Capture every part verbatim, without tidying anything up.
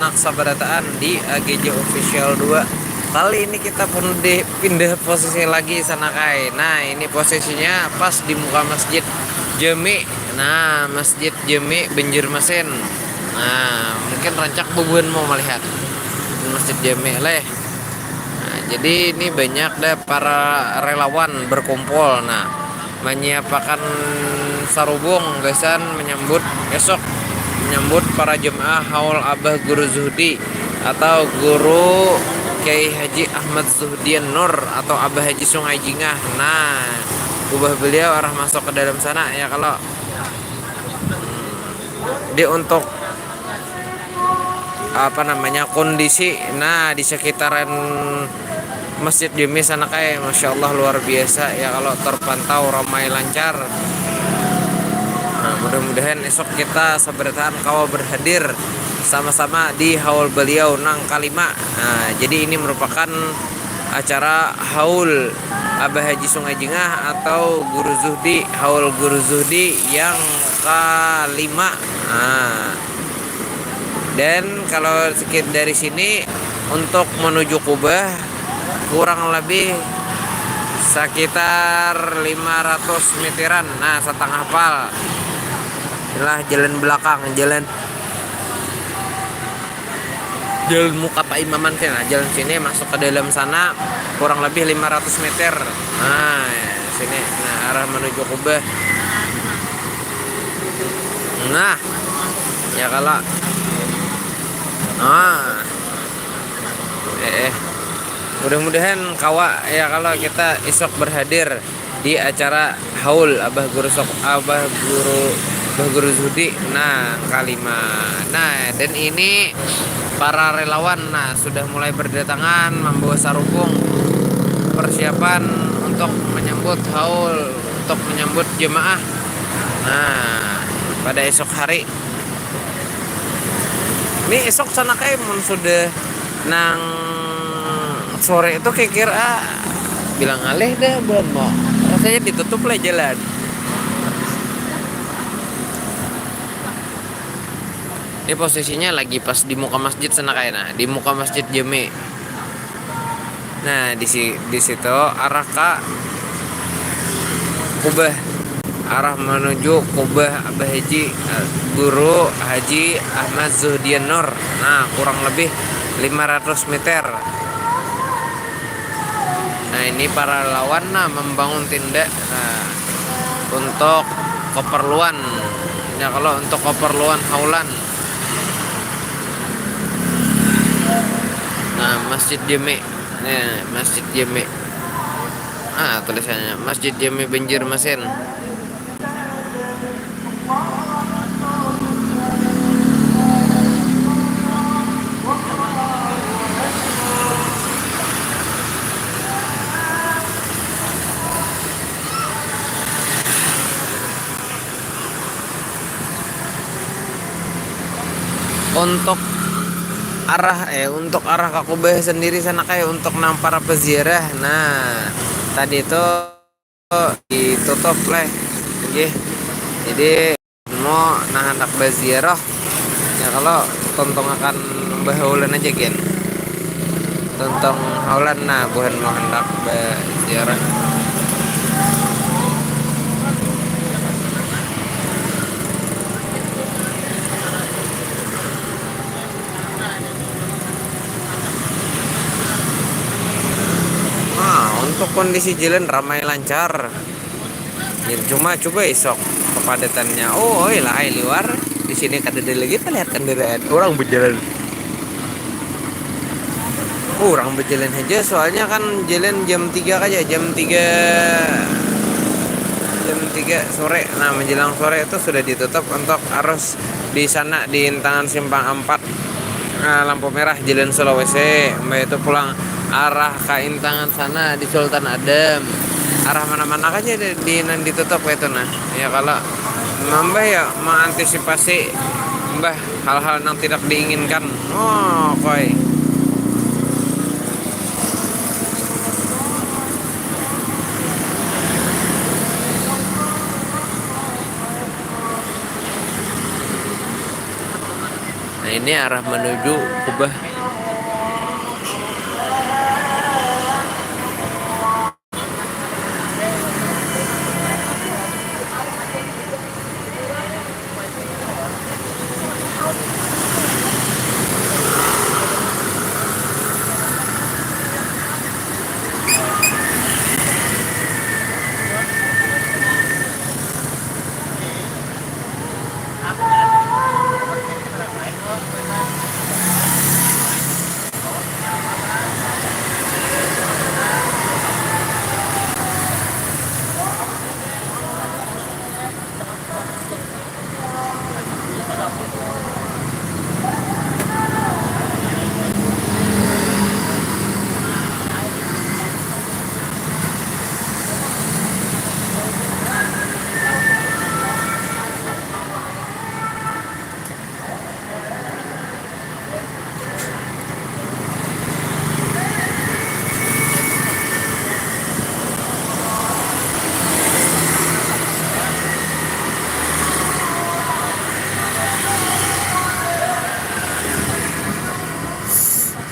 Sanak sabarataan di A G J Official dua. Kali ini kita pun dipindah posisi lagi, Sanak ai. Nah, ini posisinya pas di muka Masjid Jami. Nah, Masjid Jami Banjarmasin. Nah, mungkin rancak bubuhan mau melihat Masjid Jami leh. Nah, jadi ini banyak dah para relawan berkumpul. Nah, menyiapakan sarubung gasan menyambut esok, menyambut para jemaah haul Abah Guru Zuhdi atau Guru Kiai Haji Ahmad Zuhdian Nur atau Abah Haji Sungai Jingah. Nah, kubah beliau arah masuk ke dalam sana, ya, kalau di untuk apa namanya, kondisi, nah, di sekitaran Masjid Jami, Sanak ai, masya Allah, luar biasa, ya, kalau terpantau ramai lancar. Nah, mudah-mudahan esok kita sabarataan kawa berhadir sama-sama di haul beliau nang kalima. Nah, jadi ini merupakan acara haul Abah Haji Sungai Jingah atau Guru Zuhdi, haul Guru Zuhdi yang kalima. Nah, dan kalau sekit dari sini untuk menuju kubah kurang lebih sekitar lima ratus meteran. Nah, setengah pal. Inilah jalan belakang, jalan jalan muka Pak Imaman sini. Nah, jalan sini masuk ke dalam sana kurang lebih lima ratus meter. Nah, sini. Nah, arah menuju kubah. Nah, ya, kalau, ah, eh, eh. Mudah-mudahan kawa, ya, kalau kita isok berhadir di acara haul Abah Guru Sok, Abah Guru, Abah Guru Zuhdi, nah, kalima. Nah, dan ini para relawan, nah, sudah mulai berdatangan membawa sarubung persiapan untuk menyambut haul, untuk menyambut jemaah. Nah, pada esok hari. Ini esok, Sanak ai, mun sudah nang sore itu kikir, ah, bilang alih dah, belum mau. Rasanya ditutup lah jalan. Ini posisinya lagi pas di muka masjid, Sanak ai, nah, di muka Masjid Jami. Nah, di si-, di situ arah ka kubah, arah menuju kubah Abah Haji, eh, Guru Haji Ahmad Zuhdian Nur. Nah, kurang lebih lima ratus meter. Nah, ini para lawan, nah, membangun tenda, nah, untuk keperluan, ya, kalau untuk keperluan haulan. Nah, Masjid Jami. Nih, Masjid Jami. Ah, tulisannya Masjid Jami Banjarmasin. Untuk arah, eh, untuk arah ka kubah sendiri, Sanak ai, untuk nang para peziarah. Nah, tadi itu ditutup leh, nggih. Jadi, mau nah handak baziarah, ya, kalau tuntung akan bahaulan aja, gin. Tuntung haulan, nah, buhan mau handak baziarah. Nah, untuk kondisi jalan ramai lancar. Ya, cuma coba isok kepadatannya. Oh, oi lah, ai liwar. Di sini kadada lagi terlihat kendaraan. Orang berjalan. Orang berjalan aja, soalnya kan jalan jam tiga aja, jam tiga, jam tiga sore. Nah, menjelang sore itu sudah ditutup untuk arus di sana, di Intangan Simpang Ampat. Nah, lampu merah jalan Sulawesi, mbah itu pulang arah ka Intangan sana di Sultan Adam. Arah mana-mana aja di, di nan ditutup kayak itu, nah. Ya, kalau mbah ya mengantisipasi, mbah, hal-hal yang tidak diinginkan. Oh, koi. Nah, ini Ini arah menuju kubah.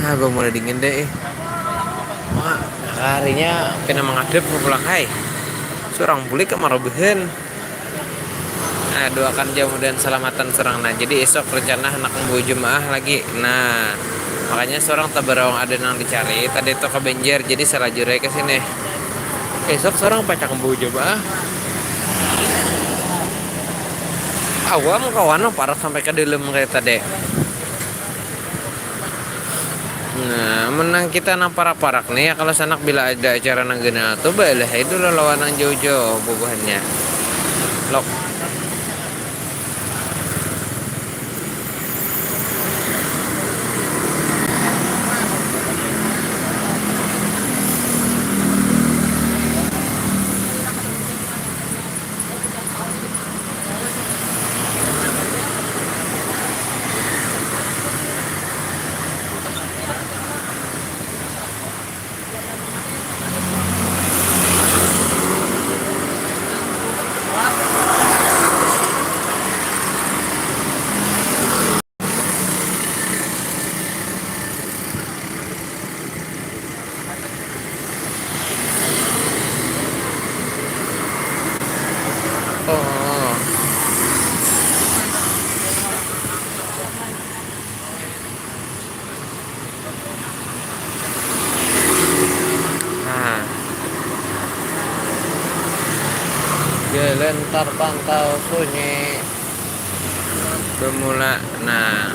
Ah, bang, mulai dingin deh, eh. Mak, harinya kena menghadap ke pulang, hai. Seorang bulik ke Marobehan. Nah, doakan jauh dan salamatan surang. Nah, jadi esok rencana hendak membawa jemaah lagi. Nah, makanya surang tabarawang ada nang dicari. Tadi itu ke Banjar, jadi salajur aja ke sini. Esok surang pacak membawa jemaah. Awam kawan, parak sampai ke dalam kayak tadi. Nah, menang kita nang parak-parak nih ya, kalau sanak bila ada acara nang ganal tuh, balik aja dulu lawan nang jauh-jauh bubuhannya. Lok. Oh. Nah. Jalan terpantau sunyi. Bermula, nah,